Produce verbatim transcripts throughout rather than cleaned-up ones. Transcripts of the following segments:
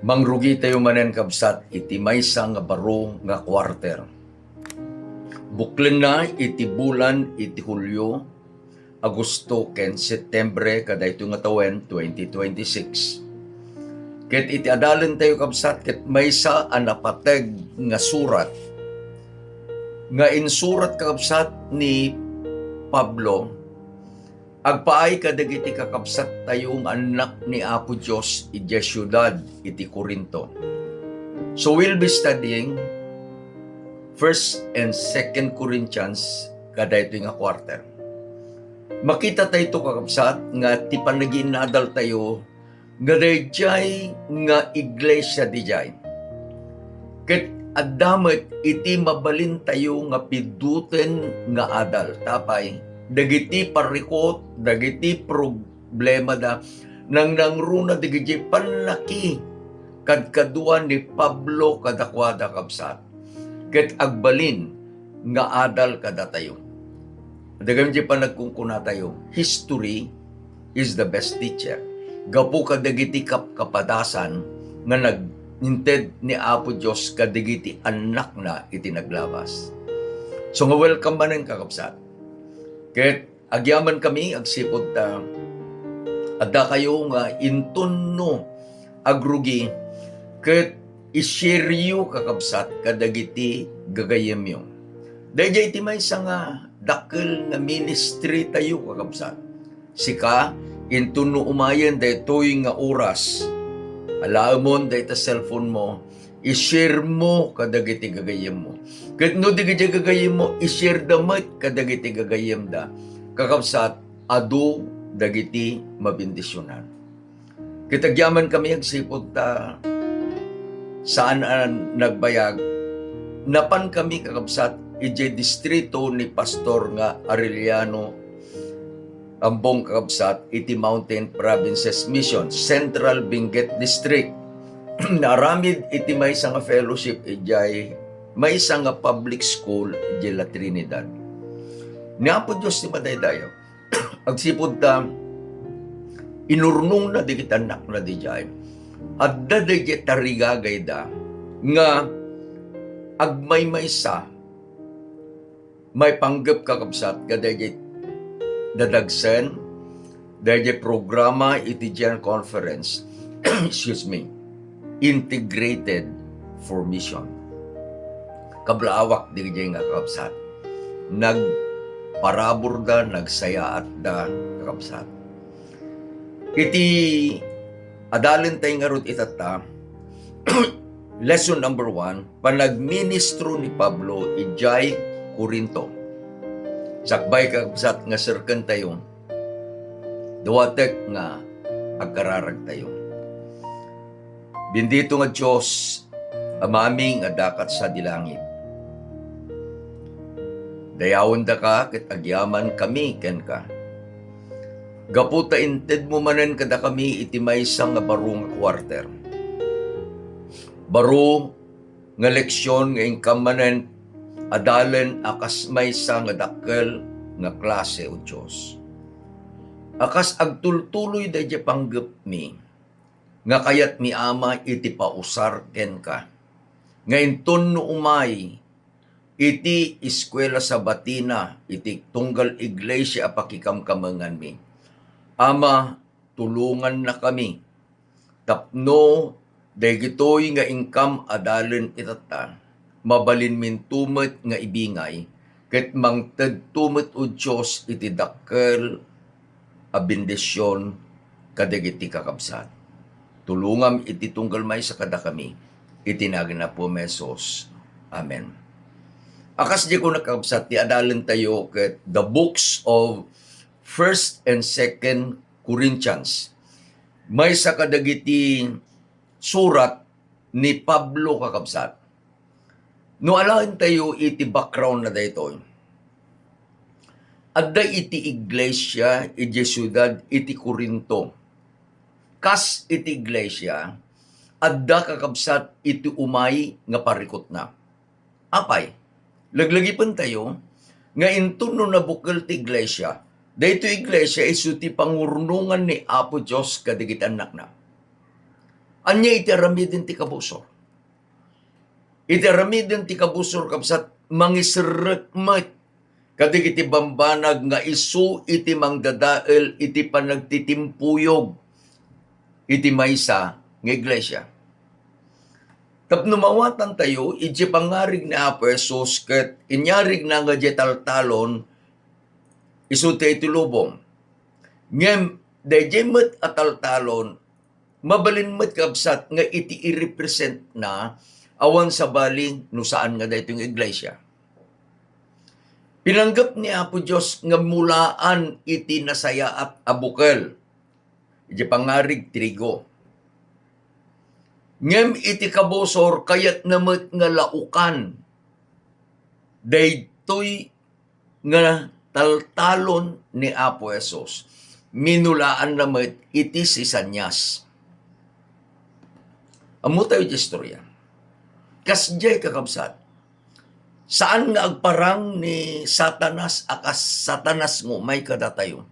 Mangrugitayo manen, kabsat, iti maysa nga baro nga quarter. Buklenna iti bulan iti Hulio, Agosto, ken Setembre kadaytoy nga tawen, twenty twenty-six. Ket iti adalentayo, kabsat, ket maysa a napateg nga surat nga insurat, kakabsat, ni Pablo agpaay kadagiti kakabsattayo nga annak ni Apo Dios idiay siudad iti Corinto. So we'll be studying First and Second Corinthians kadaytoy nga quarter. Makitatayto, kakabsat, nga ti panagiinnadaltayo nga daydiay nga iglesia didiay. Ket adda met iti mabalintayo nga piduten nga adal. Tapay, dagiti parikut, dagiti problemada, nangnangruna dagiti pannaki kadkadua ni Pablo kadakuada, kabsat, ket agbalin nga adal kadatayo. Dagiti panagkunkunatayo, history is the best teacher. Gapu kadagiti kapkapadasan nga nag-, inted ni Apo Dios kadagiti annakna iti naglabas. So nga, welcome manen, kakabsat. Ket agyamankami agsipud ta addakayo nga inton no agrugi ket i-shareyo, kakabsat, kadagiti gagayyemyo. Daydiay ti maysa nga dakkel nga ministry tayo, kakabsat. Sika, inton no umayen daytoy nga oras, alaemon dayta cellphone mo, i-share mo kadagiti gagayyemmo. Ket no dagiti gagayyemmo, i-share da met kadagiti gagayyemda. Kakabsat, adu dagiti mabendisionan. Ket agyamankami agsipud ta saan a nagbayag, napankami, kakabsat, idiay distrito ni Pastor nga Arellano Ambong, kakabsat, iti Mountain Provinces Mission, Central Benguet District. Naaramid iti maysa nga fellowship idiay maysa nga public school idiay La Trinidad. Ni Apo Dios ti madaydayaw. Agsipud ta inurnongna dagiti annakna didiay, adda daydiay tarigagayda nga agmaymaysa, maipanggep, kakabsat, kadaydiay dadagsen daydiay programa iti General Conference, excuse me, Integrated for Mission. Kablaawak daydiay nga, kakabsat. Nagparaburda, nagsayaatda, kakabsat. Iti adalentayo ngarud itatta, lesson number one, panagministro ni Pablo idiay Corinto. Sakbay, kakabsat, nga serkentayo, duatek nga agkararagtayo. Bendito nga Dios, Amami nga adda sadi langit, dayawendaka ket agyamankami kenka. Gapu ta intedmo manen kadakami iti maysa nga baro nga kuarter. Baro nga leksion nga inkam manen adalen a kas maysa nga dakkel nga klase, O Dios. A kas agtultuloy daydiay panggepmi, nga kayatmi, Ama, iti pausar kenka, nga inton no umay iti eskuela Sabatina iti tunggal iglesia a pakikamkamenganmi. Ama, tulongannakami tapno dagitoy nga inkam adalen itatta, mabalinminto met nga ibingay, ket mangtedto met, O Dios, iti dakkel a bendision kadagiti kakabsat. Tulongam iti tunggal maysa kadakami, iti nagan ni Apo Jesus. Amen. A kas diay kuna, kakabsat, ti adalentayo ket the books of First and Second Corinthians. Maysa kadagiti surat ni Pablo, kakabsat. No alaentayo iti background na daytoy, adda iti iglesia iti siudad iti Corinto. Kas iti iglesia, adda, kakabsat, iti umay nga parikutna. Apay, laglagipentayo nga inton no nabukel ti iglesia, daytoy iglesia isu ti pangurnongan ni Apo Dios kadagiti annakna. Ania iti aramiden ti kabusor? Iti aramiden ti kabusor, kabsat, mangiserrek met kadagiti bambanag nga isu iti mangdadael iti panagtitimpuyog iti maysa nga iglesia. Tapno mawatantayo, iti pangarig ni Apo Jesus ket inyarigna nga diay taltalon, isu ti iti lubong. Ngem daydiay met a taltalon, mabalin met, kabsat, nga iti irepresentna, awan sabali no saan nga daytoy nga iglesia. Pinanggep ni Apo Dios nga mulaan iti nasayaat a bukel, iti pangarig trigo. Ngem iti kabusor, kayatna met nga laukan daytoy nga taltalon ni Apo Jesus. Minulaanna met iti sisanias. Ammotayo ti istorya. Kasdiay, kakabsat, saan nga agparang ni Satanas a kas Satanas nga umay kadatayo.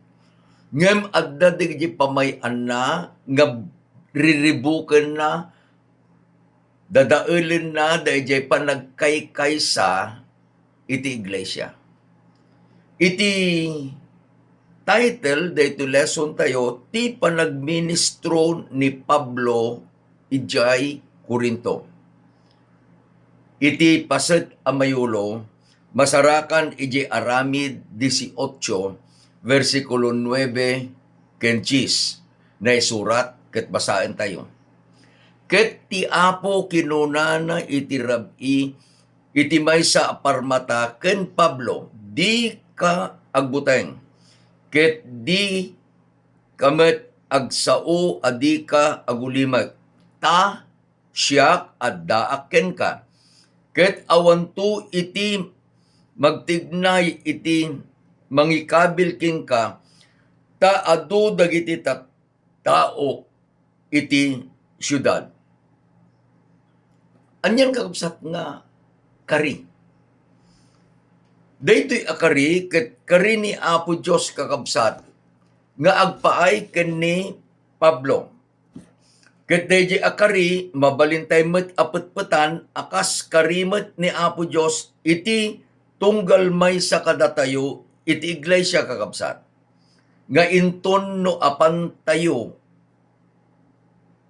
Ngem adda dagiti pamay-anna nga riribukenna, dadaelenna daydiay panagkaykaysa iti iglesia. Iti title daytoy lesson tayo, ti panagministro ni Pablo idiay Corinto. Iti paset a mayulo, masarakan iti Aramid dieciocho, bersikulo nuebe ken dies, naisurat ket basaentayo. Ket ti Apo kinunana iti rab-i iti maysa a parmata ken Pablo, "Dika agbuteng, ket dika met agsao a dika agulimek, ta siak addaak kenka, ket awanto iti magtignay iti mangikabil kenka, ta adu dagiti tat-, taok iti siudad." Anian, kakabsat, nga kari? Daytoy a kari ket kari ni Apo Dios, kakabsat, nga agpaay ken ni Pablo. Ket daydiay a kari, mabalintay met a petpetan a kas kari met ni Apo Dios iti tunggal maysa kadatayo iti iglesia, kakabsat, nga inton no apantayo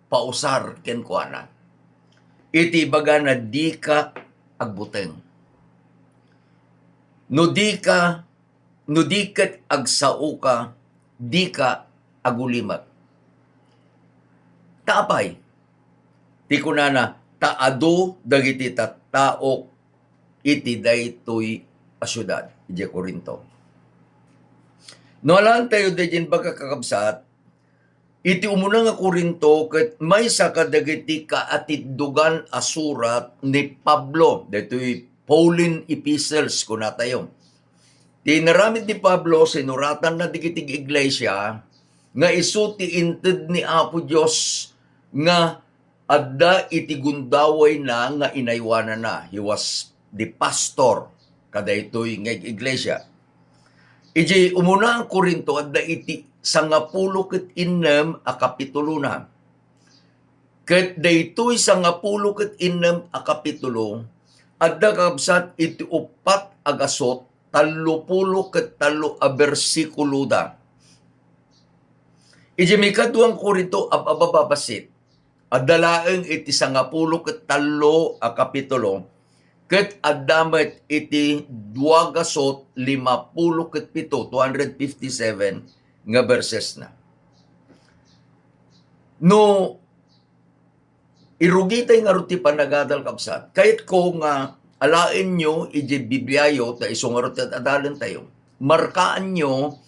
pausar kenkuana iti ibagana, "Dika agbuteng." No dika, no di ket agsaoka, dika agulimek. Ta apay? Ti kunana, "Ta adu dagiti tattaok iti daytoy a siudad," idiay Corinto. No alaentayo daydiay imbaga, kakabsat, iti umuna nga Corinto ket maysa kadagiti kaatiddogan a surat ni Pablo, daytoy Pauline epistles, kunatayo. Ti inaramid ni Pablo, sinuratanna dagiti iglesia nga isu ti inted ni Apo Dios nga adda iti gundawayna nga inaywanana. He was the pastor kadaytoy nga iglesia. Iti umuna a Corinto, adda iti sangapulo ket innem a kapitulona. Ket daytoy sangapulo ket innem a kapitulo, adda, kakabsat, iti uppat a gasut, tallopulo ket tallo a bersikuloda. Iti maikadua a Corinto, ab-, ababa bassit, adda laeng iti sangapulo ket tallo a kapitulo, ket adda met iti dua gasut limapulo ket pito, two hundred fifty-seven nga bersesna. No irugitay ngarud ti panagadal, kabsat, kayatko nga alaenyo iti Bibliayo, ta isu ngarud ti ad-adalentayo. Markaanyo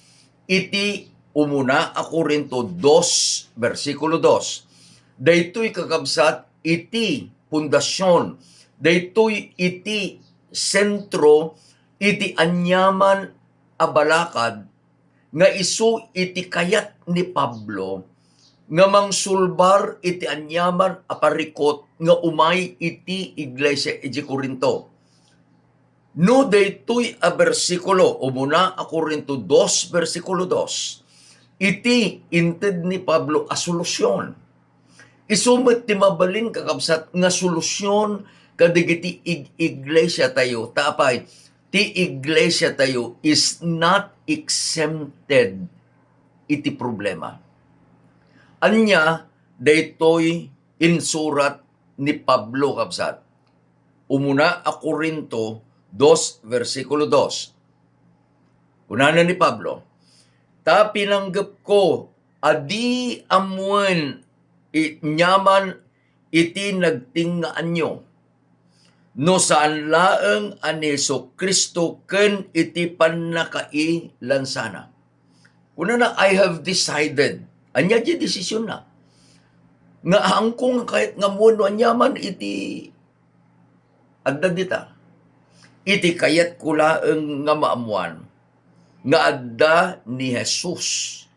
iti umuna a Corinto dos, bersikulo dos. Daytoy, kakabsat, iti pundasion. Daytoy iti sentro iti aniaman a balakad nga isu iti kayat ni Pablo nga mangsulbar iti aniaman a parikut nga umay iti iglesia iti Corinto. No daytoy a bersikulo, umuna a Corinto dos, bersikulo dos, iti inted ni Pablo a solusion. Isu met ti mabalin, kakabsat, nga solusyon kadagiti ig-, iglesia tayo. Ta apay, ti iglesia tayo is not exempted iti problema. Ania daytoy insurat ni Pablo, kabsat? Umuna a Corinto dos, bersikulo dos. Kunana ni Pablo, "Ta pinanggepko a di ammoen i-, aniaman iti nagtingaanyo, no saan laeng a ni Jesu-Cristo ken iti pannakailansana." Kunana, "I have decided." Ania di desisionna? Nga haanko nga kayat nga ammoen no aniaman iti adda dita. Iti kayatko laeng nga maammoan nga adda ni Jesus,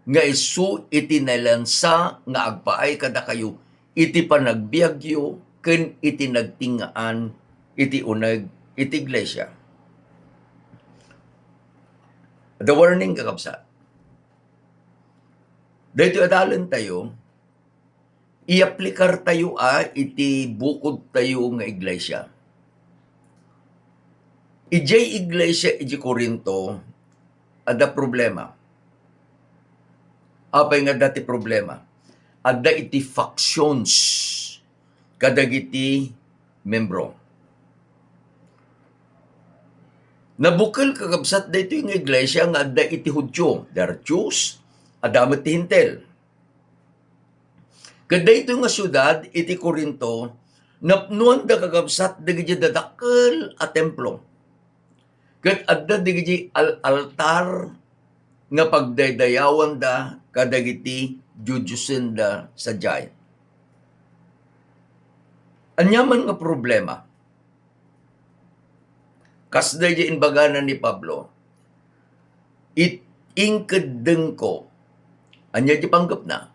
nga isu iti nailansa nga agpaay kadakayo iti panagbiagyo ken iti nagtingaan iti uneg iti iglesia. The warning, kakabsat. Daytoy adalen tayo, iaplikar tayo a iti bukod tayo nga iglesia. Idiay iglesia iti Corinto, adda problema. Apay nga adda ti problema? Adda iti factions kadagiti membro. Nabukel, kakabsat, daytoy nga iglesia nga adda iti Judio, they are Jews, adda met ti Hentil. Ket daytoy nga siudad iti Corinto, napnoanda, kakabsat, dagiti dadakkel a templo. Ket adda dagiti al-, altar nga pagdaydayawanda kadagiti dioddiosenna sadiay. Ania man nga problema? Kas daydi imbagana ni Pablo, "It-, inkeddengko." Ania di panggepna?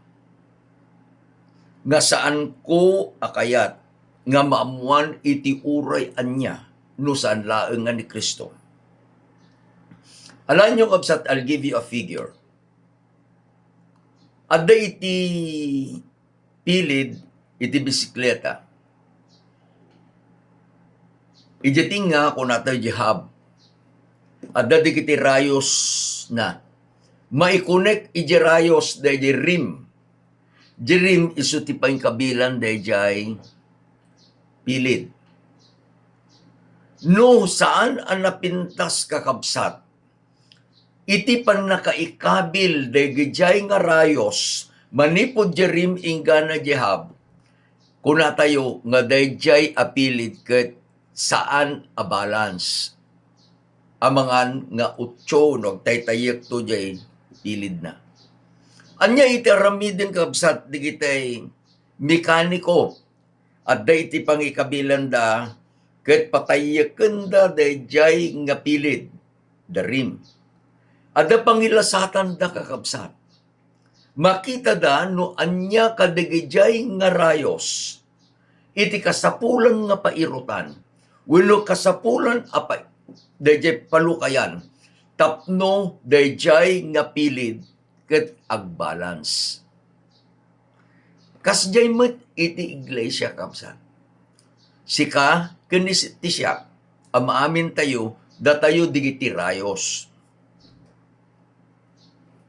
Nga saanko a kayat nga maammoan iti uray ania no saan laeng nga ni Cristo. Alanyo, kabsat, I'll give you a figure. Adda iti pilid iti bisikleta. Iti tinga, kunatayo, di hub. Adda dagiti rayos na. Maikonek iti rayos daydi rim. Di rim isu ti pangikabilan daydiay pilid. No saan a napintas, kakabsat, iti pannakaikabil daydiay nga rayos manipud di rim inggana di hub, kunatayo nga daydiay a pilid ket saan a balance. Amangan nga otso no agtaytayekto diay pilidna. Ania iti aramiden, kabsat, dagiti mekaniko? Adda iti pangikabilanda ket patayyekenda daydiay nga pilid, the rim. Adda pangilasatanda, kakabsat. Makitada no ania kadagidiay nga rayos iti kasapulan nga pairutan wenno kasapulan a pa-, daydiay palukayan tapno daydiay nga pilid ket agbalance. Kasdiay met iti iglesia, kabsat. Sika ken ni si-, ti siak, amin tayo, datayo dagiti rayos.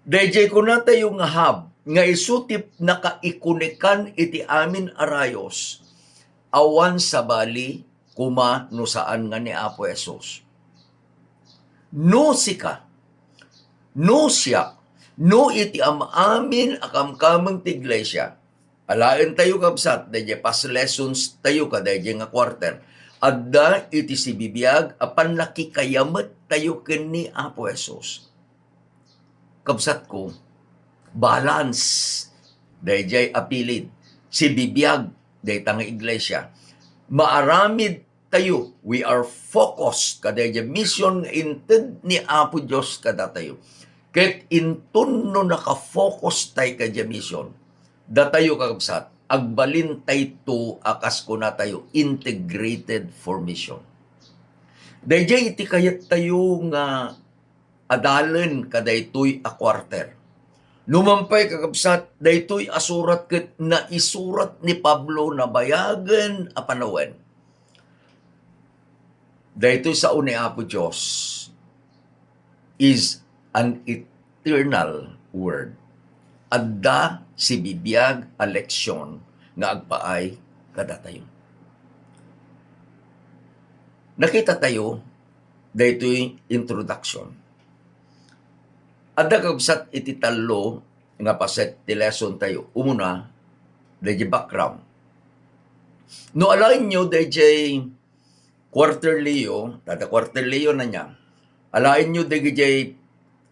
Daydiay kunatayo nga hub, nga isu ti nakaikunikan iti amin a rayos, awan sabali koma no saan nga ni Apo Jesus. No sika, no siak, no iti am-amin a kamkameng ti iglesia, alaen tayo, kabsat, daydiay past lessons tayo kadaydiay nga quarter. Adda iti sibibiag a pannakikayamet tayo ken ni Apo Jesus. Kabsatko, balance daydiay a pilid, sibibiag dayta nga iglesia. Maaramid tayo, we are focused kadaydiay mission nga inted ni Apo Dios kadatayo. Ket inton no naka-focus tay kadaydiay mission, datayo, kakabsat, agbalin tayto a kas kunatayo, integrated for mission. Daydiay iti kayat tayo nga adalen kadaytoy a quarter. Numan pay, kakabsat, daytoy a surat ket naisurat ni Pablo nabayagen a panawen. Daytoy sao ni Apo Dios is an eternal word. Adda sibibiag a leksyon nga agpaay kadatayo. Nakita tayo daytoy introduction. Adda, kabsat, iti tallo nga paset ti lesson tayo. Umuna, dayjay background. No alaenyo dayjay quarterly-yo, tada quarterly-yo na niya, alaenyo dayjay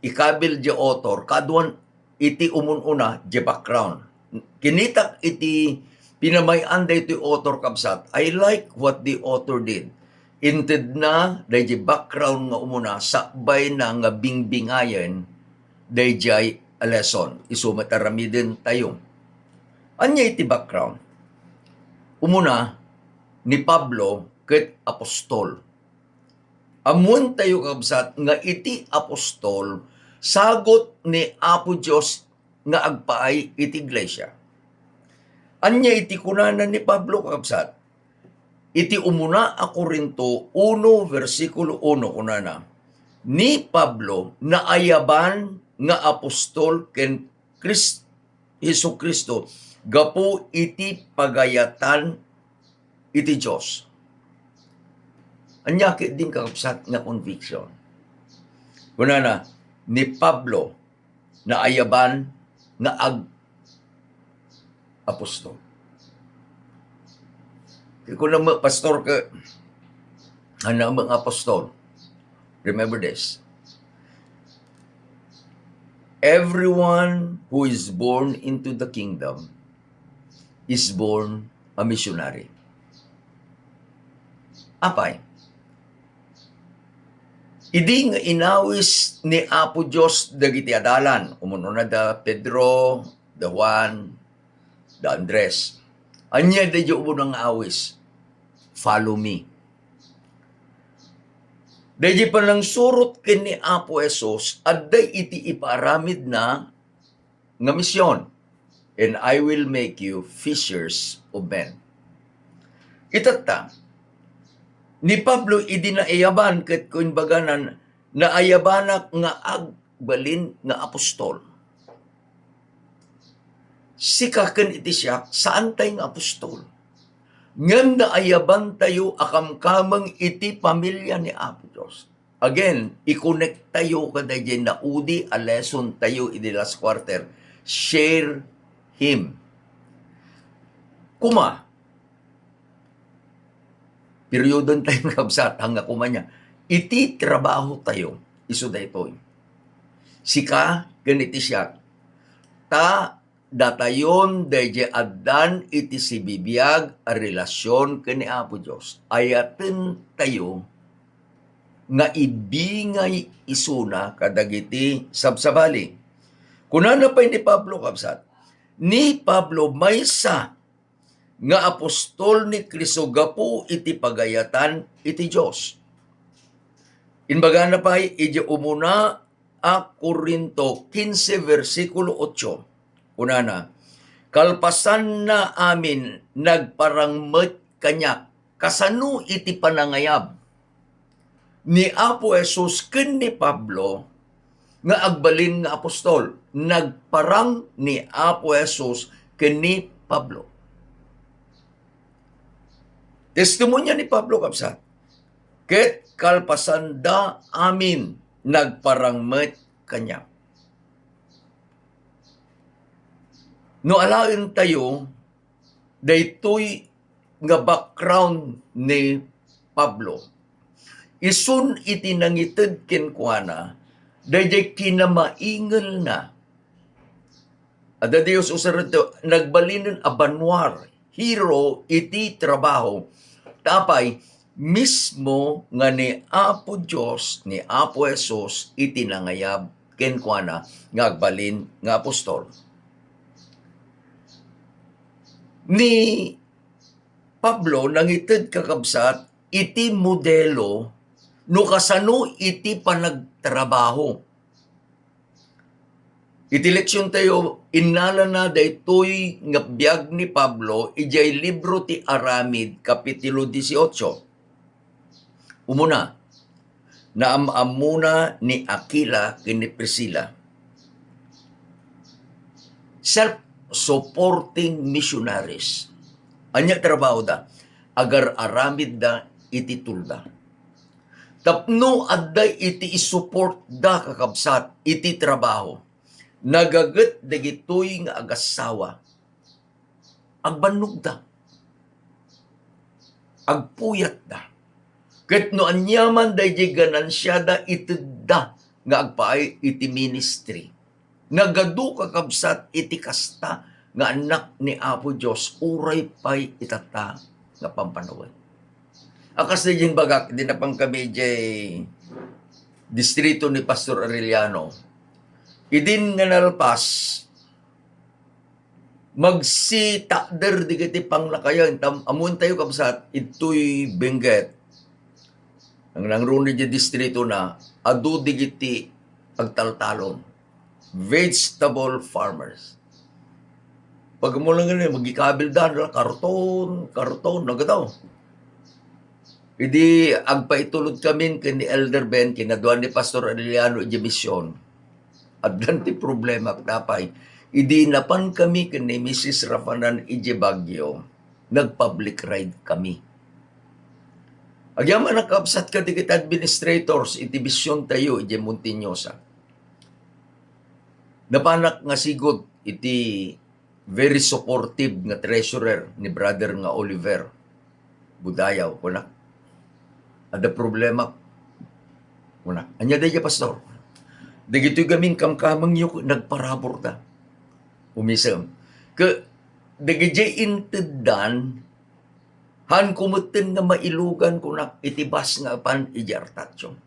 ikabil jay author, kaduan iti umun-una, jay background. Kinitak iti pinamay-an daytoy author, kabsat. I like what the author did. Intedna dayjay background nga umuna, sakbayna nga bingbingayen dayjay a lesson. Isu met aramiden tayo. Ania iti background? Umuna, ni Pablo ket apostol. Ammoen tayo, kabsat, nga iti apostol, sagut ni Apo Dios nga agpaay iti iglesia. Ania iti kunana ni Pablo, kabsat? Iti umuna a Corinto uno, bersikulo uno, kunana, "Ni Pablo, naayaban nga apostol ken Kris-, Jesu-Cristo gapu iti pagayatan iti Dios." Ania ketdin, kakabsat, nga conviction? Kunana, ni Pablo, naayaban nga ag-, apostol. Kay kuna met, pastor, ket ania met nga apostol? Remember this. Everyone who is born into the kingdom is born a missionary. Apay? Idi nga inawis ni Apo Dios dagiti adalan, umununa da Pedro, da Juan, da Andres. Ania dayjay umuna nga awis? "Follow me." Dayjay panangsurot ken ni Apo Jesus, adda iti ipaaramidna nga mision, "And I will make you fishers of men." Itatta, ni Pablo idi naayaban ket kuimbaganan, "Naayabanak nga agbalin nga apostol." Sika ken iti siak, saantay nga apostol. Ngem naayabantayo a kamkameng iti pamilia ni Apo Dios. Again, i-connect tayo kadayjay naudi a lesson tayo idi last quarter. Share Him. Kuma, periodon tayo, kabsat, nga kuma niya. Iti trabaho tayo, isu daytoy. Sika ken iti siak. Ta datayon dayjay addan iti sibibiag a relasion ken ni Apo Dios. Ayaten tayo nga ibingay isuna kadagiti sabsabali. Kunana pay ni Pablo, kabsat, ni Pablo maysa nga apostol ni Cristo gapu iti pagayatan iti Dios. Imbagana pay iti umuna a Corinto quince, bersikulo ocho. Kunana, "Kalpasanna amin, nagparang met kaniak kasano iti panangayab ni Apo Jesus ken ni Pablo nga agbalin nga apostol." Nagparang ni Apo Jesus ken ni Pablo. Testimonya ni Pablo, kabsat, ket kalpasanda amin nagparang met kaniak. No alaen tayo daytoy nga background ni Pablo, isun iti nangited kenkuana dayjay kinamaingelna. Adda Dios usarento, nagbalinen a banua, hero iti trabaho. Ta apay, mismo nga ni Apo Dios, ni Apo Jesus iti nangayab kenkuana nga agbalin nga apostol. Ni Pablo nangited, kakabsat, iti modelo no kasano iti panagtrabaho. Iti leksiontayo, innalana daytoy nga biag ni Pablo idiay libro ti Aramid, Kapitulo dieciocho. Umuna, naam-ammona ni Aquila ken ni Priscilla. Self-supporting missionaries. Ania trabahoda? Agar-aramidda iti tolda. Tapno adda iti isupportda, kakabsat, iti trabaho, nagaget dagitoy nga agassawa. Agbannogda. Agpuyatda. Ket no aniaman daydiay ganansiada, itedda nga agpaay iti ministry. Nagadu, kakabsat, iti kasta nga annak ni Apo Dios, uray pay itata nga pampanawen. A, kas daydiay imbagak, idi napan kami idiay distrito ni Pastor Arellano. Idin nga nalpas, magsitakder dagiti pangnakayan. Tam-, ammoentayo, kabsat, idtoy Benguet. Nangnangruna idiay distritona, adu dagiti agtaltalon. Vegetable farmers. Pag mo lang yun, eh, magikabildan, karton, karton, nagadaw. Idi agpaitulod kami ken ni Elder Ben, kinaduan ni Pastor Arellano idiay mision. Addan ti problema, apay. Idi napan kami ken ni Missus Rafanan idiay Baguio, nag-public ride kami. Agyamanak, kabsat, kadagiti administrators iti misiontayo idiay Muntiniosa. Napanak nga sigud iti very supportive nga treasurer ni brother nga Oliver Budayaw, kunak, "Adda problema," kunak. "Ania daydiay, Pastor?" "Dagitoy gamin kamkamengyo nagparaburda." Umisem. Ke, dagidiay inteddan, haanko metten nga mailugan, kunak, iti bus nga apan idiay Artatio.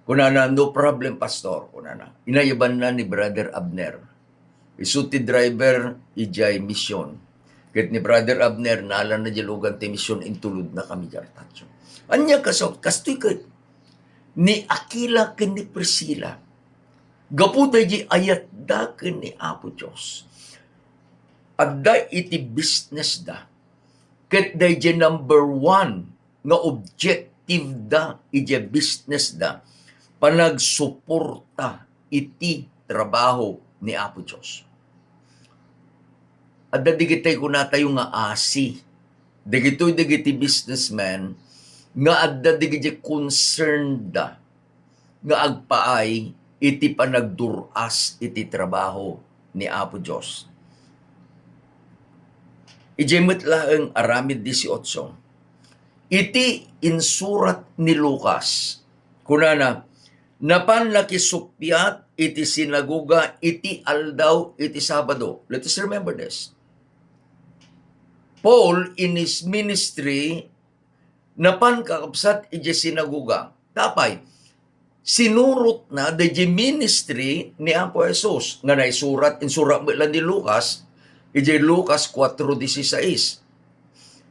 Kunana, "No problem, Pastor," kunana. Inayabanna ni Brother Abner. Isu ti driver idiay mision. Ket ni Brother Abner, nalanna diay lugan ti mision, intulodna kami diay Artatio. Ania, kas-, kastoy ket ni Aquila ken ni Priscilla. Gapu daydiay ayatda ken ni Apo Dios, adda iti businessda. Ket daydiay number one nga objective da idiay business da, panagsuporta iti trabaho ni Apo Dios. Adda dagiti kunatayo nga asi, dagitoy dagiti businessmen nga adda dagiti concern da nga agpaay iti panagdur-as iti trabaho ni Apo Dios. Idiay met laeng Aramid dieciocho, iti insurat ni Lucas, kunana, "Napan nakisuppiat iti sinagoga iti aldaw iti Sabado." Let us remember this. Paul, in his ministry, napan kakabsat idiay sinagoga. Apay, sinurotna daydiay ministry ni Apo Jesus nga naisurat, insurat met la ni Lucas, idiay Lucas cuatro dieciséis.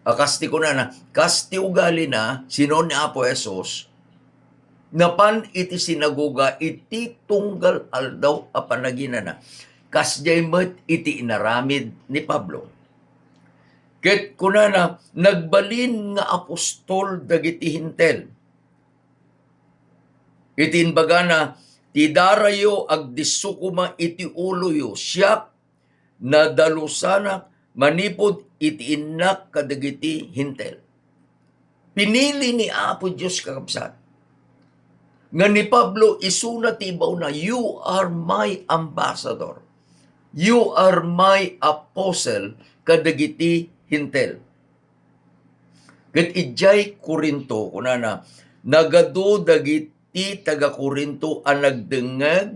A, kas ti kunana, kas ti ugalina, sino ni Apo Jesus, napan iti sinagoga iti tunggal aldaw a panaginana. Kasdiay met iti inaramid ni Pablo. Ket kunana, "Nagbalin nga apostol dagiti Hentil." Iti imbagana, "Ti darayo, agdisso koma iti uloyo. Siak, nadalusanak manipud iti innak kadagiti Hentil." Pinili ni Apo Dios, kakabsat, nga ni Pablo, isuna ti ibawna, "You are my ambassador. You are my apostle kadagiti Hentil." Ket idiay Corinto, kunana, "Nagadu dagiti taga-Corinto a nagdengngeg,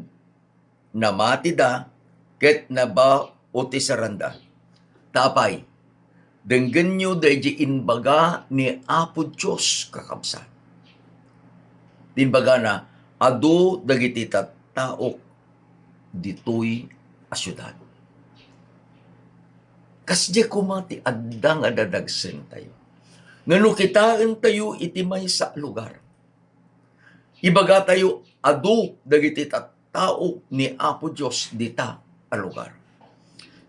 namatida, ket nabaotisaranda." Ta apay, denggenyo daydi imbaga ni Apo Dios, kakabsat. Ti imbagana, "Adu dagiti tattaok ditoy a siudad." Kasdiay koma ti adda nga dadagsentayo. Nga no kitaentayo iti maysa a lugar, ibagatayo, "Adu dagiti tat-, tao ni Apo Dios dita a lugar.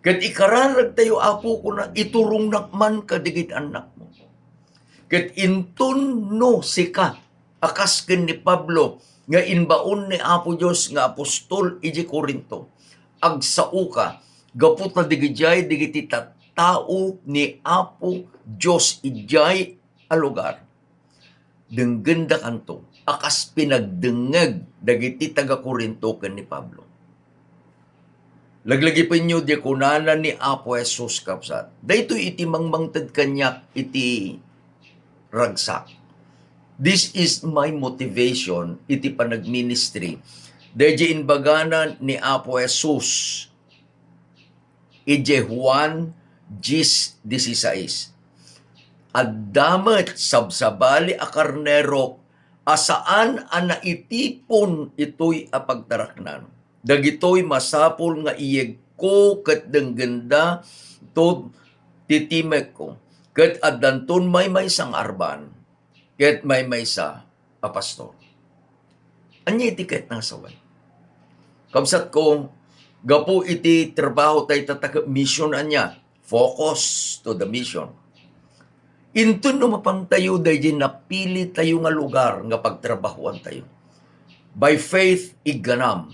Ket ikararagtayo, Apo, kuna, iturongnak man kadagiti annakmo. Ket inton no sika, a kas ken ni Pablo nga imbaon ni Apo Dios nga apostol idiay Corinto, agsaoka gapu ta dagidiay dagiti tattao ni Apo Dios idiay a lugar. Denggendakanto a kas pinagdengngeg dagiti taga-Corinto ken ni Pablo. Laglagipenyo, di kunana ni Apo Jesus, kabsat. Daytoy iti mangmangted kaniak iti ragsak. This is my motivation iti panagministry. Daydi imbagana ni Apo Jesus idiay Juan diez dieciséis. Adda met sabsabali a karnerok a saan a naitipon itoy a pagtaraknan. Dagitoy masapul nga iyegko ket denggenda to ti timekko, ket addanton maymaysa nga arban ket maymaysa a pastor. Ania iti kayatna nga sawen? Kabsatko, gapu iti trabaho tayo tatta ket mission, ania, focus to the mission. Inton no mapantayo daydi napili tayo nga lugar nga pagtrabahoan tayo, by faith, igganam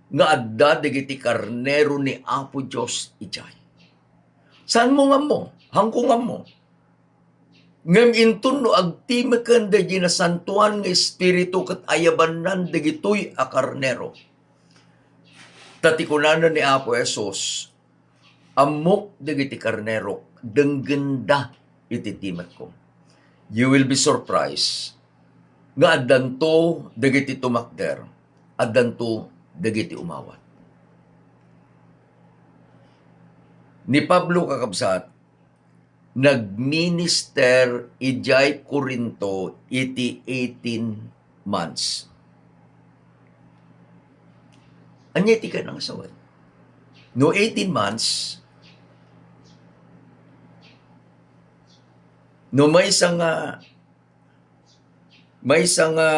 nga adda dagiti karnero ni Apo Dios idiay. Saan mo nga ammo? Hangko nga ammo. Ngem inton no agtimeken daydi Nasantoan nga Espiritu ket ayabannan dagitoy a karnero. Ta ti kunana ni Apo Jesus, "Ammok dagiti karnerok, denggenda iti timekko." You will be surprised nga addanto dagiti tumakder, addanto dagiti umawat. Ni Pablo, kakabsat, nagminister idiay Corinto iti eighteen months. Ania ti kayatna nga sawen? No eighteen months, no maysa nga, maysa nga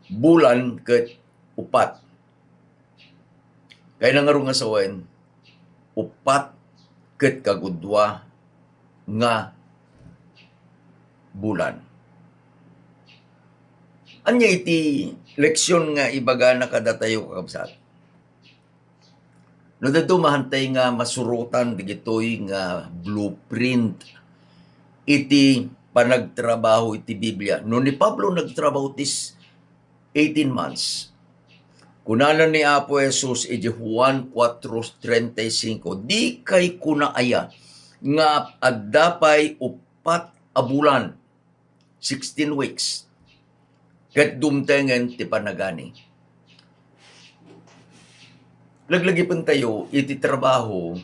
bulan ket upat. Kayatna ngarud nga sawen, upat ket kagudua nga bulan. Ania iti leksion nga ibagana kadatayo, kakabsat? No, daytoy maantay nga masurotan dagitoy nga blueprint iti panagtrabaho iti Biblia. No ni Pablo nagtrabaho ti eighteen months, kunana ni Apo Jesus iti Juan cuatro treinta y cinco, "Dikay kuna aya nga adda pay upat a bulan, sixteen weeks, ket dumtengen ti panagani?" Laglagipentayo iti trabaho,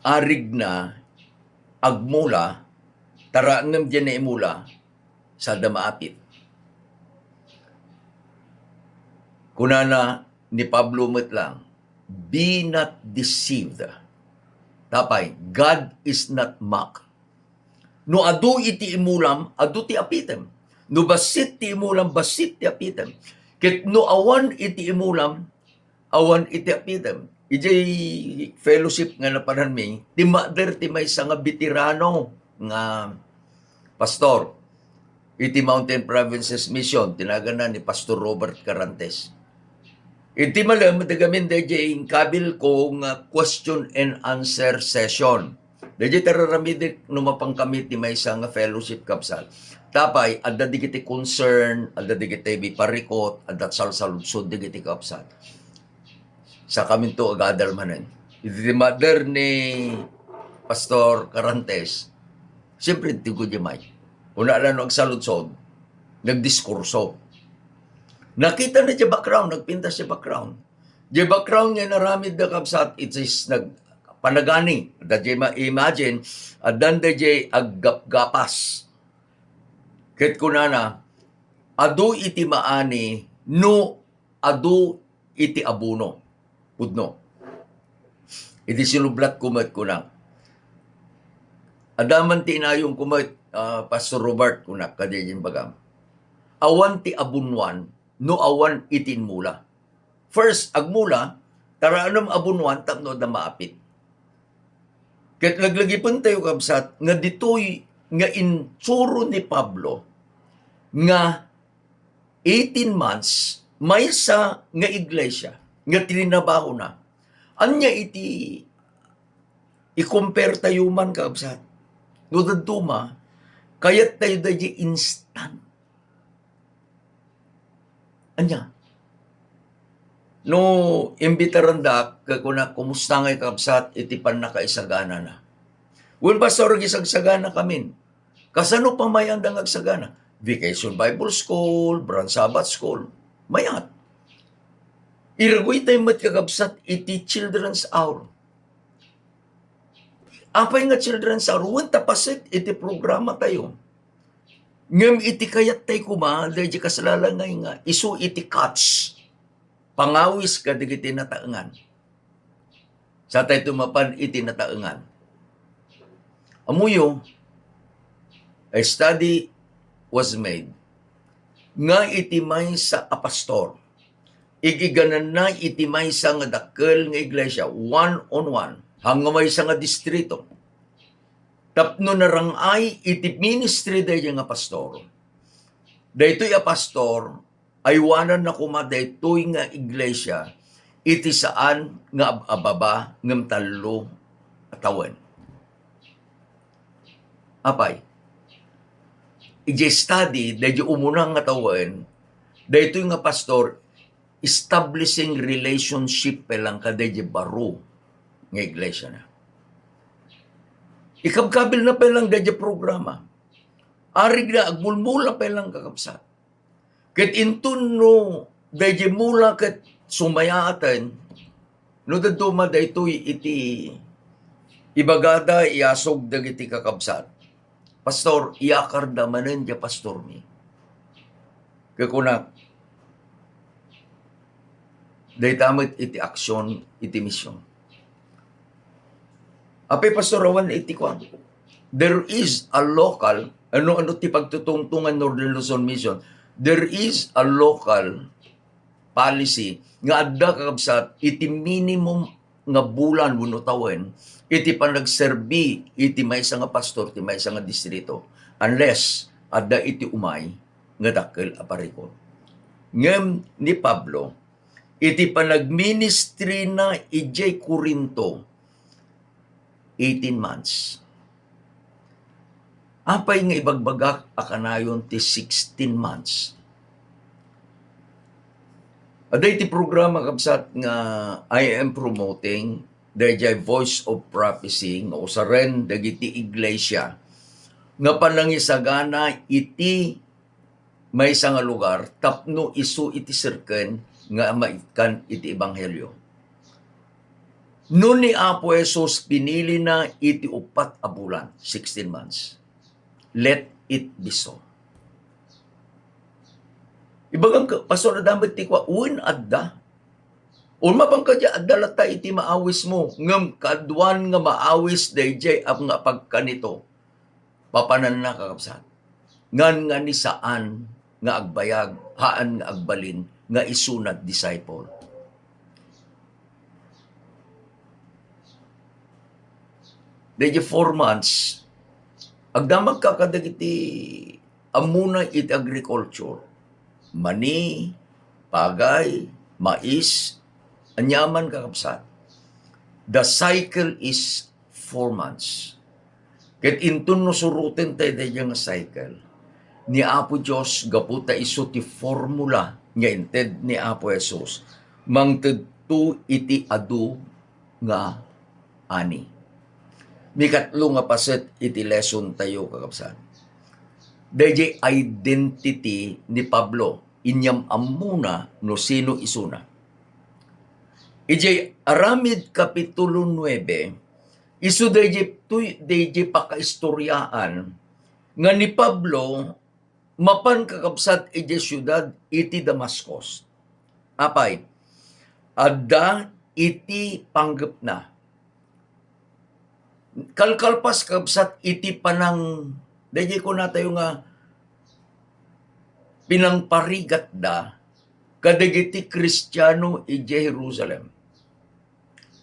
arigna, agmula, taranem diay naimula, sada maapit. Kunana ni Pablo met lang, "Be not deceived." Tapay, God is not mocked. No adu iti imulam, adu ti apitem. No bassit ti imulam, bassit ti apitem. Ket no awan iti imulam, awan iti apitem. Idiay fellowship nga napananmi, timmakder ti maysa nga veterano nga pastor iti Mountain Provinces Mission, ti naganna ni Pastor Robert Carantes. Iti malem, dagamin daydiay inkabil ko nga question and answer session. Daydiay tararamidek no mapan kami ti maysa nga fellowship, kabsat. Tapay, adda dagiti concern, adda dagiti biparikot, adda salsaludsod dagiti kabsat. Sa kaminto agadal manen. Iti mother ni Pastor Carantes, siyempre, ti gudimay. Una lang no agsaludsod, nagdiskurso. Nakita na ti background, nagpintas ti background. Di background nga inaramid da, kabsat, it is nag-, panagani. Da di ma-, imagine, addan da di aggapgapas. Ket kunana, adu iti maani no adu iti abuno. Pudno. Iti sinublat ko met kunak, "Adda man ti inayong ko met, ah, Pastor Robert," kunak, kadi imbagam. awan ti abunwan no awan iti inmula. First, agmula, taranem abunwan tapno adda maapit. Ket laglagipentayo, kabsat, nga ditoy nga insuro ni Pablo nga eighteen months, maysa nga iglesia nga trinabahona. Ania iti i-compare tayo man, kabsat? No dadduma, kayat tayo daydi instant. Ania? No imbitarandak, ket kunak, "Kumusta ngay, kabsat, iti pannakaisaganana?" "Wen, Pastor, agisagsagana kamin." "Kasano pay mayanda nga agsagana?" "Vacation Bible School, Branch Sabbath School." Mayat. Iraguytay met, kakabsat, iti Children's Hour. Apay nga Children's Hour? Wen, ta paset iti programa tayo. Ngem iti kayat tayo koma, daydi kasalalangay nga isu iti catch, pangawis kadagiti nataengan. Sa tayo mapan iti nataengan. Ammoyo, a study was made nga iti maysa a pastor, igigananna iti maysa nga dakkel nga iglesia, one on one, haan nga maysa nga distrito, tapno narang-ay iti ministry daydi nga pastor. Daytoy a pastor, aywananna koma daytoy nga iglesia iti saan nga ab-ababa ngem tallo a tawen. Apay, idiay study, daydi umuna nga tawen, daytoy nga pastor, establishing relationship pay lang kadaydi baro nga iglesiana. Ikabkabilna pay lang daydi programa. Arigna, agmulmula pay lang, kakabsat. Ket inton no daydi mula ket sumayaaten, no dadduma daytoy iti ibagada, iyasog dagiti kakabsat, "Pastor, iyakarda manen diay pastormi." Ket kunak, dayta met iti aksyon iti mision. Apay, Pastor, awan iti kuan. There is a local, ano, ano ti pagtutungtungan Northern Luzon Mission. There is a local policy nga adda, kakabsat, iti minimum nga bulan wenno tawen iti panagserbi iti maysa nga pastor ti maysa nga distrito, unless adda iti umay nga dakkel a parikut. Ngem ni Pablo, iti panagministrina idiay Corinto, eighteen months. Apay nga ibagbagak a kanayon ti sixteen months? Adda iti programa, kabsat, nga I am promoting, daydiay Voice of Prophecy nga usaren dagiti iglesia nga panangisagana iti maysa nga lugar tapno isu iti serken nga maikkan iti ebanghelio. No ni Apo Jesus pinilina iti uppat a bulan, sixteen months, let it be so. Ibagam ka, Pastor, adda met ti kua, wen, adda. Wen, mapan kadi, adda latta iti maawis mo, ngem kaaduan nga maawis daydiay a nga pagkanito. Papananna, kakabsat. Ngan nga ni saan nga agbayag, haan nga agbalin nga isuna disciple. Daydi four months, agdamagka kadagiti ammona iti agriculture. Mani, pagay, mais, aniaman, kakabsat. The cycle is four months. Ket inton no suroten tayo daydiay nga cycle, ni Apo Dios, gapu ta isu ti formula nga inted ni Apo Jesus, mangtedto iti adu nga ani. Mikatlo nga paset iti lesson tayo, kakabsat. Daydiay identity ni Pablo, inyam-ammona no sino isuna. Idiay Aramid Kapitulo nuebe, isu daydiay, tuy-, daydiay pakaistoriaan nga ni Pablo mapan, kakabsat, idiay siudad iti Damascus. Apay, adda iti panggepna. Kalkalpas, kakabsat, iti panang-, daydiay kunatayo nga pinangparigatda kadagiti Kristiano idiay Jerusalem.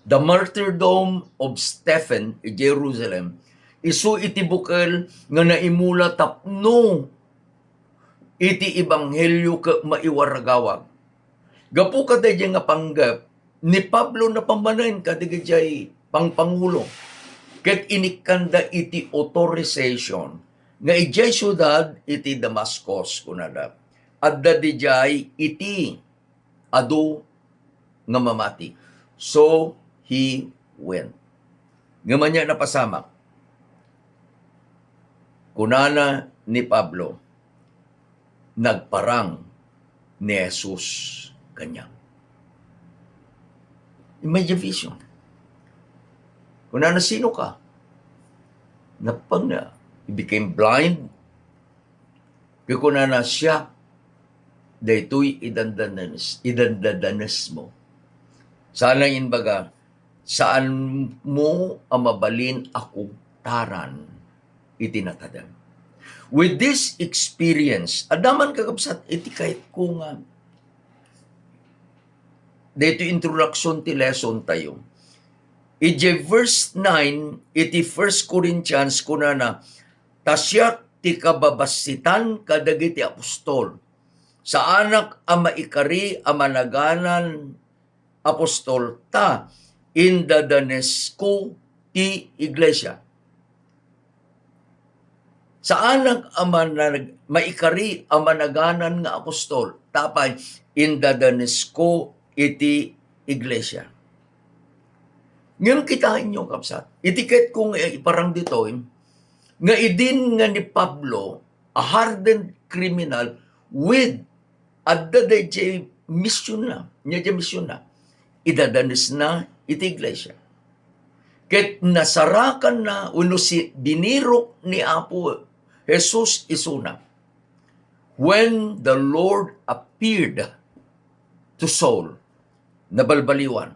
The martyrdom of Stephen idiay Jerusalem, isu iti bukel nga naimula tapno iti ebanghelio ket maiwaragawag. Gapu kadaydiay nga panggep, ni Pablo napan manen kadagijay pangpangulo, ket inikkanda iti authorization nga idiay siudad iti Damascus, kunada, adda didiay iti adu nga mamati. So he went. Ngem ania napasamak? Kunana ni Pablo, nagparang ni Jesus kaniak. Imagine vision. Kunana, "Sino ka?" Napang na, he became blind. Kaya kunana, "Siak, daytoy idandadanes, idandadanes mo." Sana imbaga, "Saan mo a mabalin a kugtaran iti natadem." With this experience, adda man, kakabsat, iti kayatko nga daytoy introduction ti lesson tayo. Iti verse nine, iti First Corinthians, kunana, "Ta siak ti kababassitan kadagiti apostol. Saanak a maikari a managanan apostol, ta indadanesko ti iglesia." Saanak a manag-, maikari a managanan nga apostol, ta apay, indadanesko iti iglesia. Ngem kitaenyo, kabsat, iti kayatko nga iparang ditoy, nga idin nga ni Pablo, a hardened criminal, with adda dayjay missionna, nia diay missionna, idadanesna iti iglesia. Ket nasarakanna, wenno si-, binirok ni Apo Jesus isuna. When the Lord appeared to Saul, nabalbaliwan.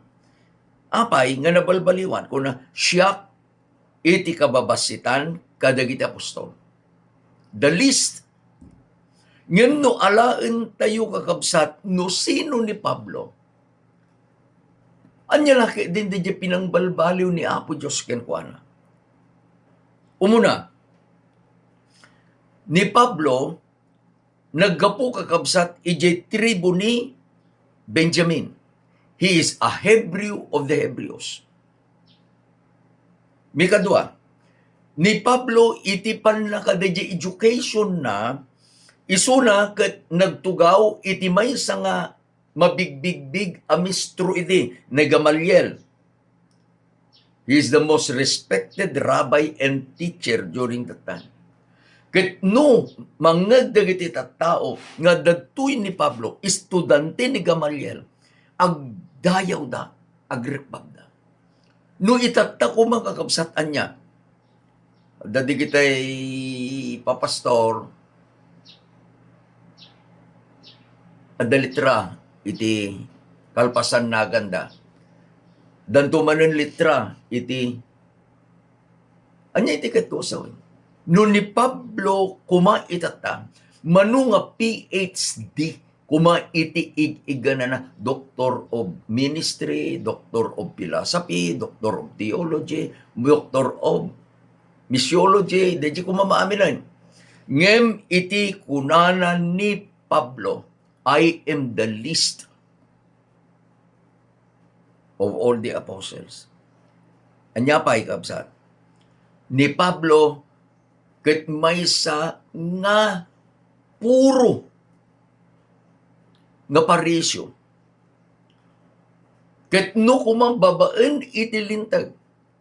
Apay nga nabalbaliwan? Kuna, "Siak iti kababassitan kadagiti apostol." The least. Ngem no alaentayo, kakabsat, no sino ni Pablo, ania la ketdin dayjay pinangbalbaliw ni Apo Dios kenkuana? Umuna, ni Pablo, naggapu, kakabsat, idiay tribu ni Benjamin. He is a Hebrew of the Hebrews. Mikadua, ni Pablo iti pannakadayjay education na, isuna ket nagtugaw iti maysa nga mabigbigbig a mistro idi, ni Gamaliel. He is the most respected rabbi and teacher during that time. Ket no mangngeg dagiti tattao nga dagitoy ni Pablo, estudante ni Gamaliel, agdayawda, agrikbabda. No itatta koma, kakabsat, ania? Adda digitay papastor, adda letra iti kalpasan naganda. Danto manen letra iti, ania iti ket ko sawen? No ni Pablo koma itatta, mano nga P H D koma iti ig-iganana, Doctor of Ministry, Doctor of Philosophy, Doctor of Theology, Doctor of Missiology, dayjay koma maaminen. Ngem iti kunana ni Pablo, "I am the least of all the apostles." Ania pay, kabsat? Ni Pablo ket maysa nga puro nga Pariseo. Ket no koma babaen iti Linteg,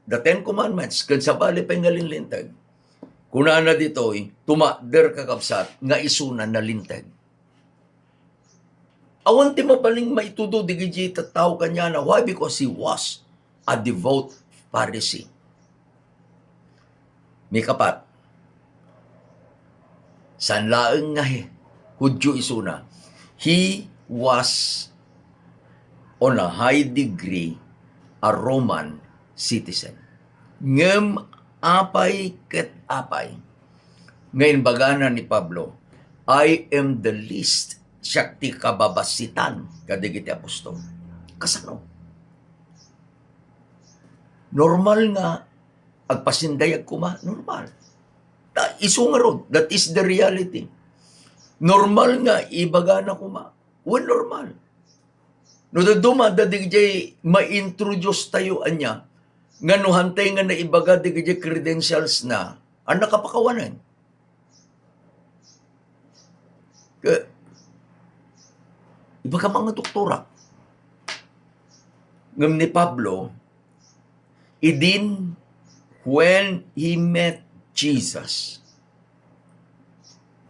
the Ten Commandments, ken sabali pay nga linlinteg, kunana ditoy, tumakder, kakabsat, nga isuna nalinteg. Awan ti mabalin maitudo dagiti tattao kaniana. Why? Because he was a devout Pharisee. Mikapat, saan laeng nga he-, Judio isuna. He was on a high degree a Roman citizen. Ngem apay ket apay nga imbagana ni Pablo, "I am the least," siak ti kababasitan kadagiti apostol. Kasano? Normal nga agpasindayag koma, normal. Ta-, isu ngarud, that is the reality. Normal nga ibagana koma, wen, normal. No dadduma, dagijay ma-introduce tayo ania, nga no hantay nga naibaga dagijay credentials na, a nakapakawanen. Ka-, ibaga mga doktora. Ngem ni Pablo, idin, when he met Jesus,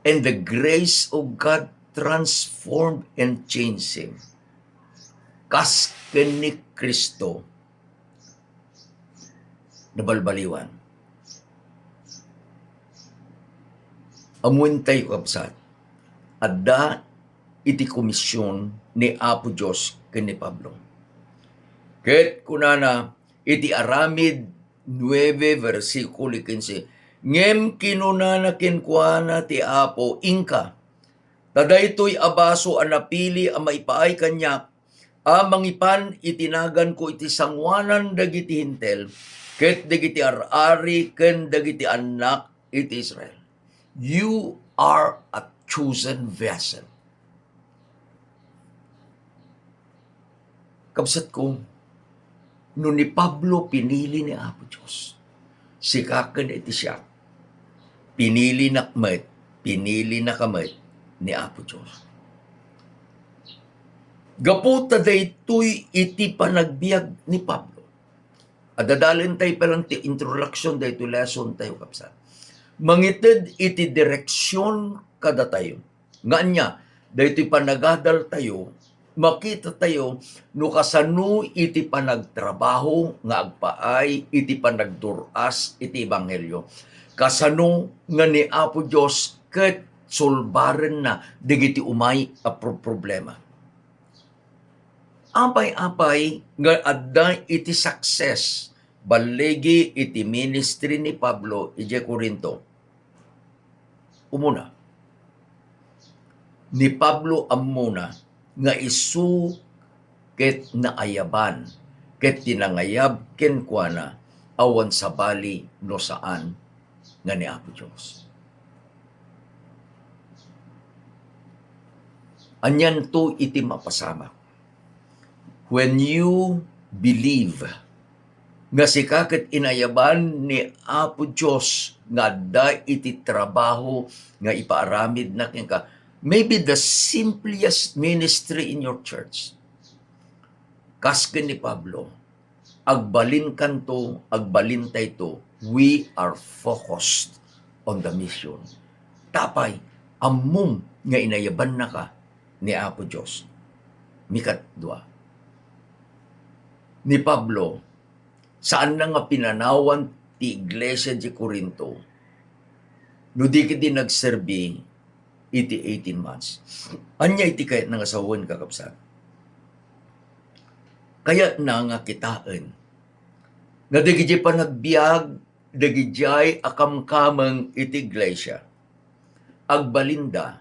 and the grace of God transformed and changed him. Kas ken ni Cristo, nabalbaliwan. Ammoentayo, kabsat, adda iti komisyon ni Apo Dios ken ni Pablo. Ket kunana iti Aramid nuebe, bersikulo kinse, "Ngem kinunana kenkuana ti Apo, 'Inka, ta daytoy a baso a napili a maipaay kaniak, a mangipan iti naganko iti sanguanan dagiti Hentil, ket dagiti ar-ari ken dagiti annak iti Israel. You are a chosen vessel.'" Kabsatko, no ni Pablo pinili ni Apo Dios, sika ken iti siak, pinilinak met, pinilinaka met ni Apo Dios. Gapu ta daytoy iti panagbiag ni Pablo. Adda dalentayo pa lang ti introduction daytoy lesson tayo, kabsat. Mangited iti direksyon kadatayo. Nga ania, daytoy panagadal tayo, makita tayo no kasano iti panagtrabaho nga agpaay iti panagdur-as iti ebanghelio. Kasano nga ni Apo Dios ket sulbarenna dagiti umay a pro-, problema. Apay-apay nga adda iti success balligi iti ministry ni Pablo idiay Corinto? Umuna, ni Pablo ammona nga isu ket naayaban, ket ti nangayab kenkuana awan sabali no saan nga ni Apo Dios. Anianto iti mapasamak? When you believe nga sika ket inayaban ni Apo Dios nga adda iti trabaho nga ipaaramidna kenka, maybe the simplest ministry in your church. Kas ken ni Pablo, agbalinkanto, agbalintayto, we are focused on the mission. Tapay, ammom nga inayabannaka ni Apo Dios. Mikadua, ni Pablo, saanna nga pinanawan ti iglesia di Corinto no di ketdi nagserbi iti eighteen months. Ania iti kayatna nga sawen, kakabsat? Kayatna nga kitaen nga dagiti panagbiag dagidiay a kamkameng iti iglesia, agbalinda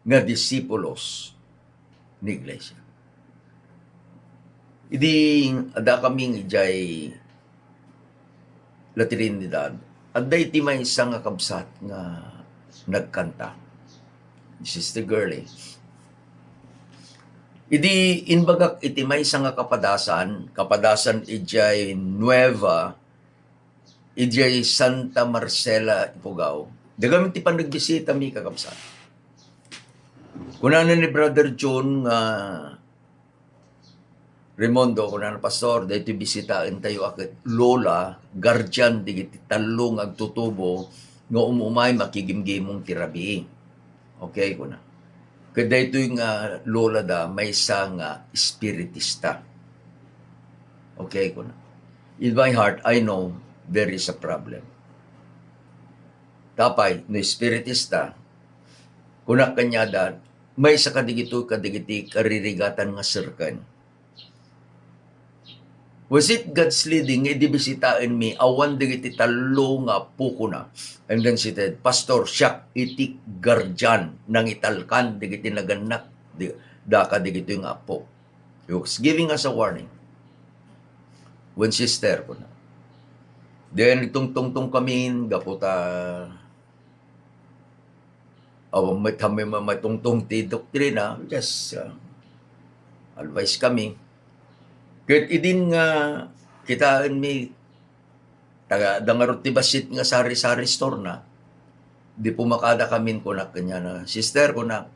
nga disipulos ni iglesia. Idi adda kami idiay La Trinidad, adda iti maysa nga kabsat nga nagkanta, Sister Girlie. Idi imbagak iti maysa nga kapadasan, kapadasan idiay Nueva, idiay Santa Marcela, Ifugao. Dagami ti panagbisitami, kakabsat. Kunana ni Brother John nga, "Raymundo," kunana, "Pastor, daytoy bisitaentayo a ket lola, guardian digiti tallo nga agtutubo nga um-umay makigimgimong ti rabii." Okay, kuna. Ket daytoy nga lola da, maysa nga espiritista. Okay, kuna. In my heart, I know there is a problem. Tapay, no espiritista, kunak kaniada, maysa kadigito, kadagiti karirigatan nga serken. Was it God's leading nga idi bisitaenmi awan dagiti tallo nga appokona? And then she said, "Pastor, siak iti guardian, nangitalkan dagiti nagannak, di, daka dagitoy nga appok." He was giving us a warning. When sister, kuna. Then, nagtungtungtong kami, gapu ta awan met kami mamatungtong ti doktrina, just, uh, advice kami. Ket idin nga kitaenmi, taga, adda ngarud ti bassit nga sari-sari store na, di pumakada kamin, kunak kenkuana, "Sister," kunak,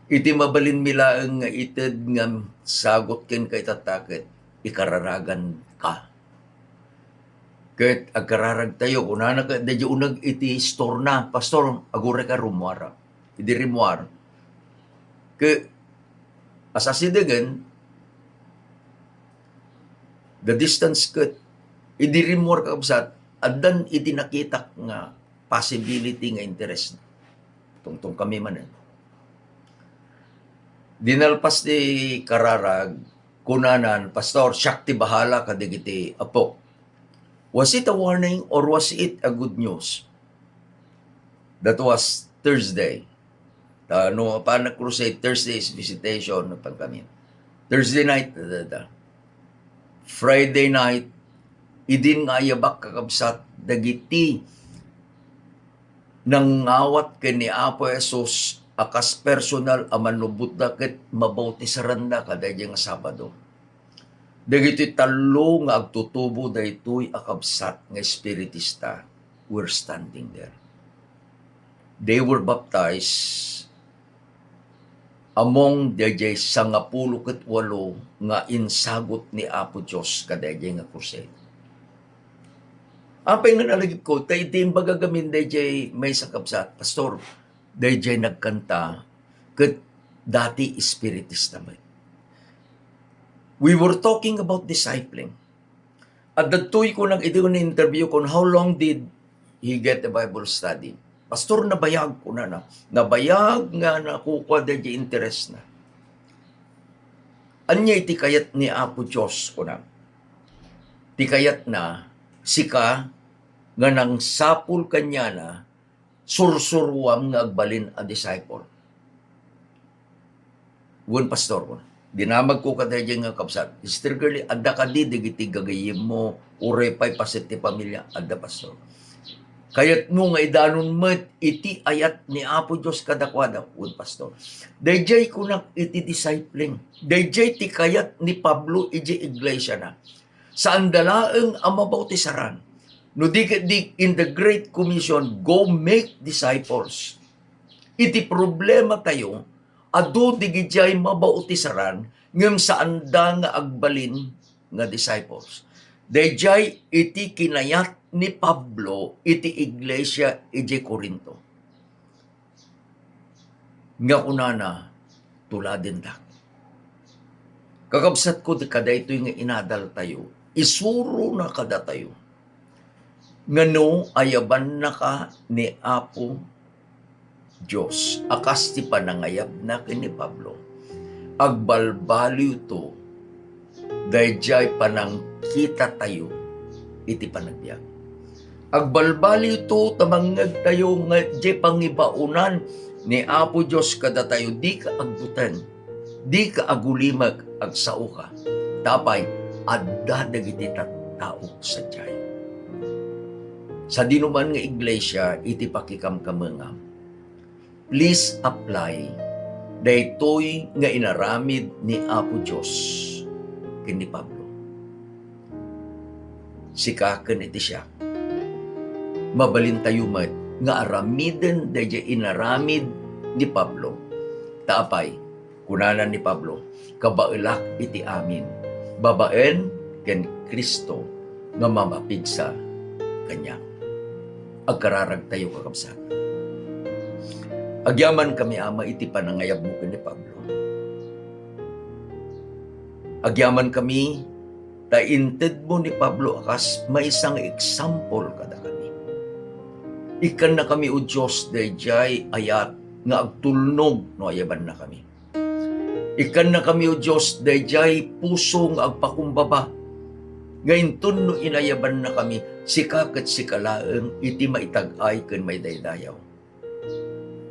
"iti mabalinmi laeng nga ited nga sagut kenka itatta ket ikararaganka." Ket agkararagtayo, kunana ket daydi uneg iti store na, "Pastor, agurayka rummuar." Idi rimmuar, ket asidegen, the distance ket, idi rimmuar, kakabsat, addan iti nakitak nga possibility nga interest. Tungtong kami manen. Dinalpas ti kararag, kunanan, "Pastor, siak ti bahala kadagiti appok." Was it a warning or was it a good news? That was Thursday. Ta no, apan nag-crusade, Thursday is visitation, napan kami. Thursday night, da, da, da. Friday night, idin nga ayabak, kakabsat, dagiti nangawat ken ni Apo Jesus a kas personal a mannubotda ket mabautisaranda kadaydiay nga Sabado. Dagiti tallo nga agtutubo daytoy a kabsat nga espiritista were standing there. They were baptized among daydiay sangapulo ket walo nga insagut ni Apo Dios kadaydiay nga crusade. Apay nga nalagipko, ta iti imbaga gamin daydiay maysa, kabsat, "Pastor, daydiay nagkanta, ket dati espiritista met." We were talking about discipling. Adda toy kunak iti interview kon how long did he get a Bible study. "Pastor, nabayag," kunana. "Nabayag nga nakukua daydiay interest na." "Ania iti kayat ni Apo Dios?" kunak. "Ti kayatna, sika nga nangsapul kaniana, sursuruam nga agbalin a disciple." Wen, Pastor, kuna. Dinamagko kadaydiay nga kabsat, "Sister Girlie, adda kadi dagiti gagayyemmo, uray pay paset ti pamilia?" "Adda, Pastor." "Kayatmo nga idanon met iti ayat ni Apo Dios kadakuada?" "Wen, Pastor." Daydiay kunak iti discipling. Daydiay ti kayat ni Pablo idiay iglesiana. Saanda laeng a mabautisaran. No di ket di in the Great Commission, "Go make disciples." Iti problematayo, adu dagidiay mabautisaran ngem saanda nga agbalin nga disciples. Daydiay iti kinayat ni Pablo iti iglesia idiay Corinto. Nga kunana, "Tuladendak." Kakabsatko, kadaytoy nga inadaltayo, isurona kadatayo nga no ayabannaka ni Apo Dios a kas ti panangayabna ken ni Pablo, agbalbaliwto daydiay panangkitatayo iti panagbiag. Agbalbaliwto ta mangngegtayo nga diay pangibaonan ni Apo Dios kadatayo, "Dika agbuteng, dika agulimek, agsaoka." Ta apay, adda dagiti tattao sadiay. Sadinoman nga iglesia iti pakikamkamengam, please apply daytoy nga inaramid ni Apo Dios ken ni Pablo. Sika ken iti siak, mabalintayo met nga aramiden daydiay inaramid ni Pablo. Ta apay, kunana ni Pablo, "Kabaelak iti amin, babaen ken Cristo nga mamapigsa kaniak." Agkararagtayo, kakabsat. Agyamankami, Ama, iti panangayabmo ken ni Pablo. Agyamankami ta intedmo ni Pablo a kas maysa nga example kadakami. Ikkannakami, O Dios, daydiay ayat nga agtulnog no ayabannakami. Ikkannakami, O Dios, daydiay puso nga agpakumbaba Nga inton no inayabannakami, sika ket sika laeng iti maitag-ay ken maidaydayaw.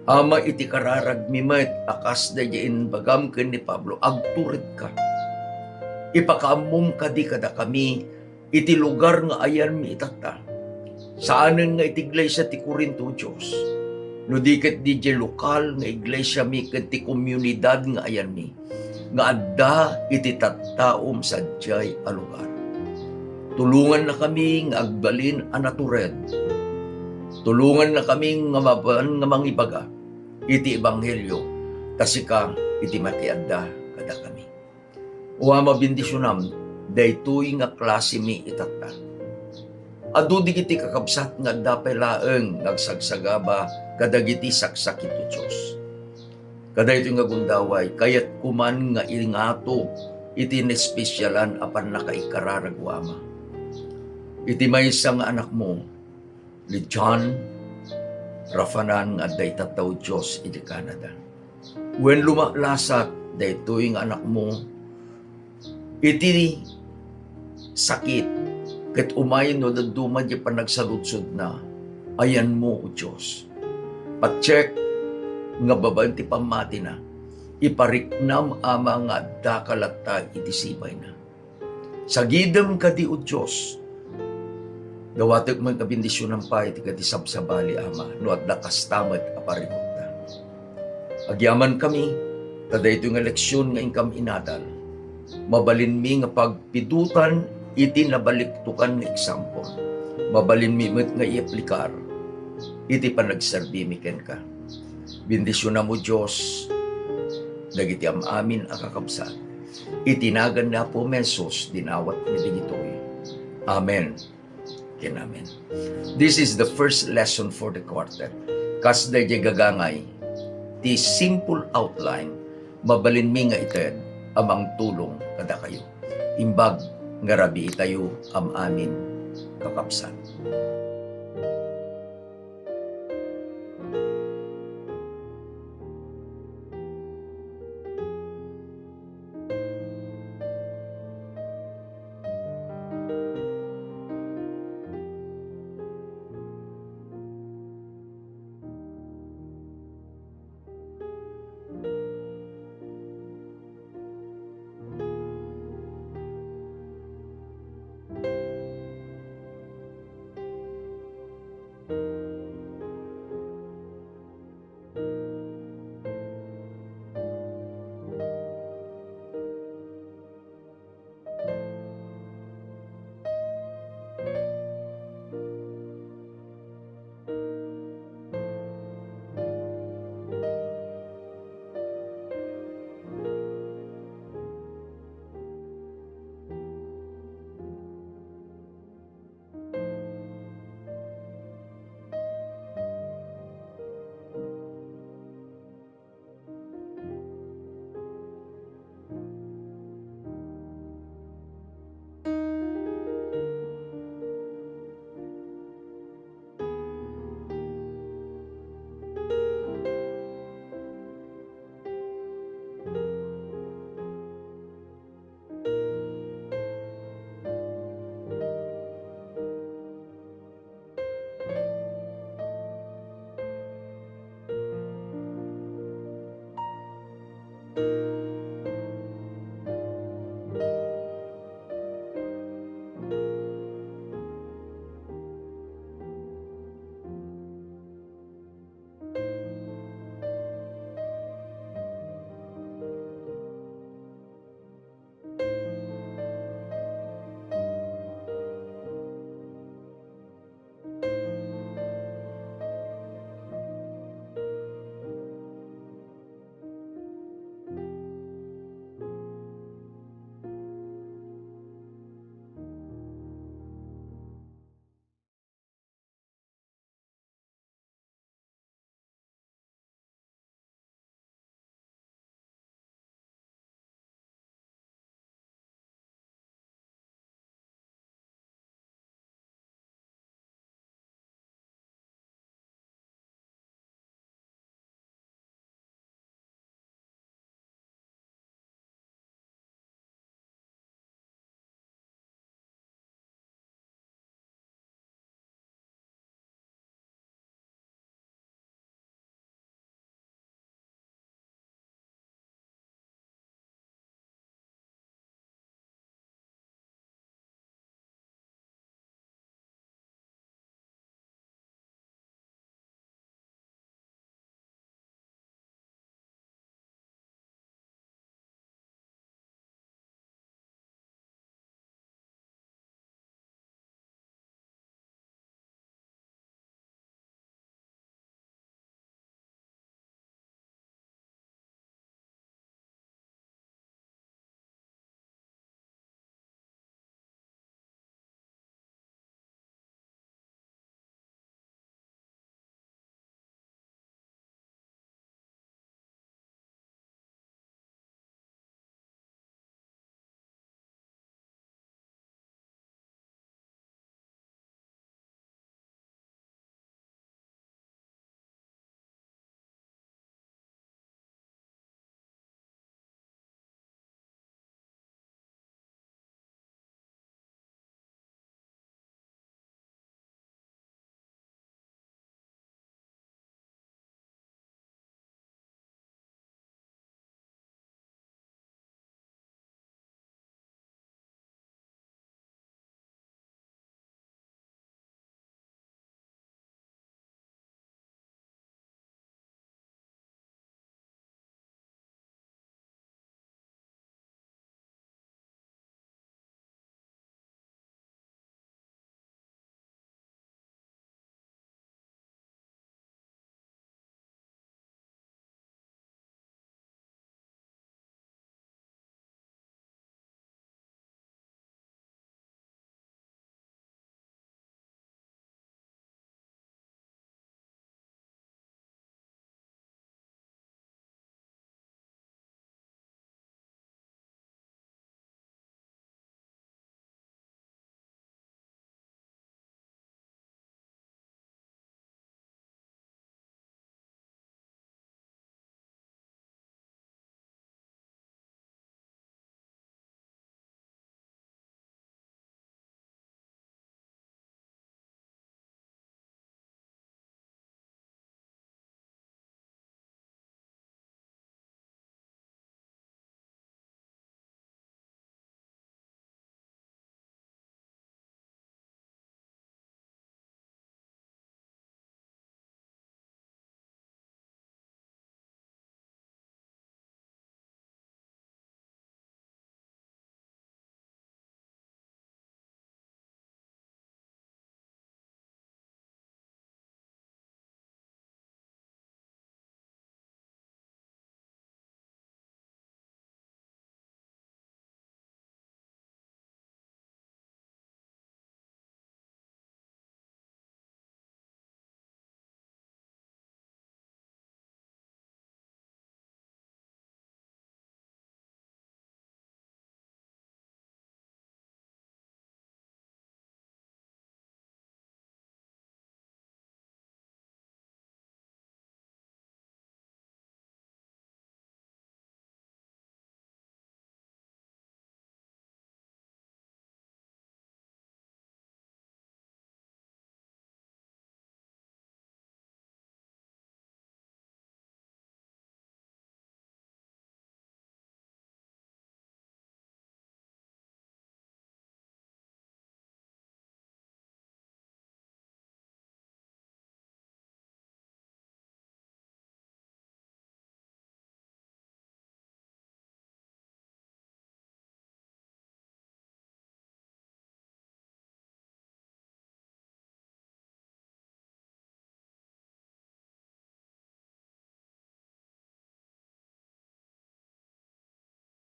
Ama, iti kararagmi met a kas daydiay imbagam ken ni Pablo, agturedka. Ipakaammom kadi kadakami iti lugar nga ayanmi itatta. Saanen nga iti iglesia ti Corinto, Dios, no di ket didiay lokal nga iglesiami ken ti komunidad nga ayanmi nga adda iti tattaom sadiay a lugar. Tulongannakami nga agbalin a natured. Tulongannakami nga mapan nga mangibaga iti ebanghelio, ta sika iti makiadda kadakami. O Ama, bendisionam daytoy nga klasemi itatta. Adu dagiti kakabsat nga adda pay laeng nga agsagsagaba kadagiti saksakit, O Dios. Kadaytoy nga gundaway, kayatko man nga ingato iti naespesialan a pannakaikararag, O Ama. Iti maysa nga anakmo, ni John Rafanan nga adda itatta, O Dios, iti Canada. Wen lumaklasat daytoy nga anakmo iti sakit, ket umay no dadduma diay panagsaludsodna, ayanmo, O Dios. Pacheck nga babaen ti pammatina, ipariknam, Ama, nga addaka latta iti sibayna. Sagidem kadi, O Dios. Dawatek met nga bendisionam pay ti kadi sabsabali, Ama, no adda kasta met a parikutna. Agyamankami, ta daytoy nga leksion nga inkam inadal, mabalinmi nga pagpidutan iti nabaliktokan nga eksemplo. Mabalinmi met nga iaplikar iti panagserbimi kenka. Bendisionam, O Dios, dagiti am-amin a kakabsat. Iti nagan ni Apo Jesus, dinawatmi dagitoy. Amen ken amen. This is the first lesson for the quarter. Kas daydiay gagangay, ti simple outline, mabalinmi nga ited a mangtulong kadakayo. Imbag nga rabiitayo am-amin, kakabsat.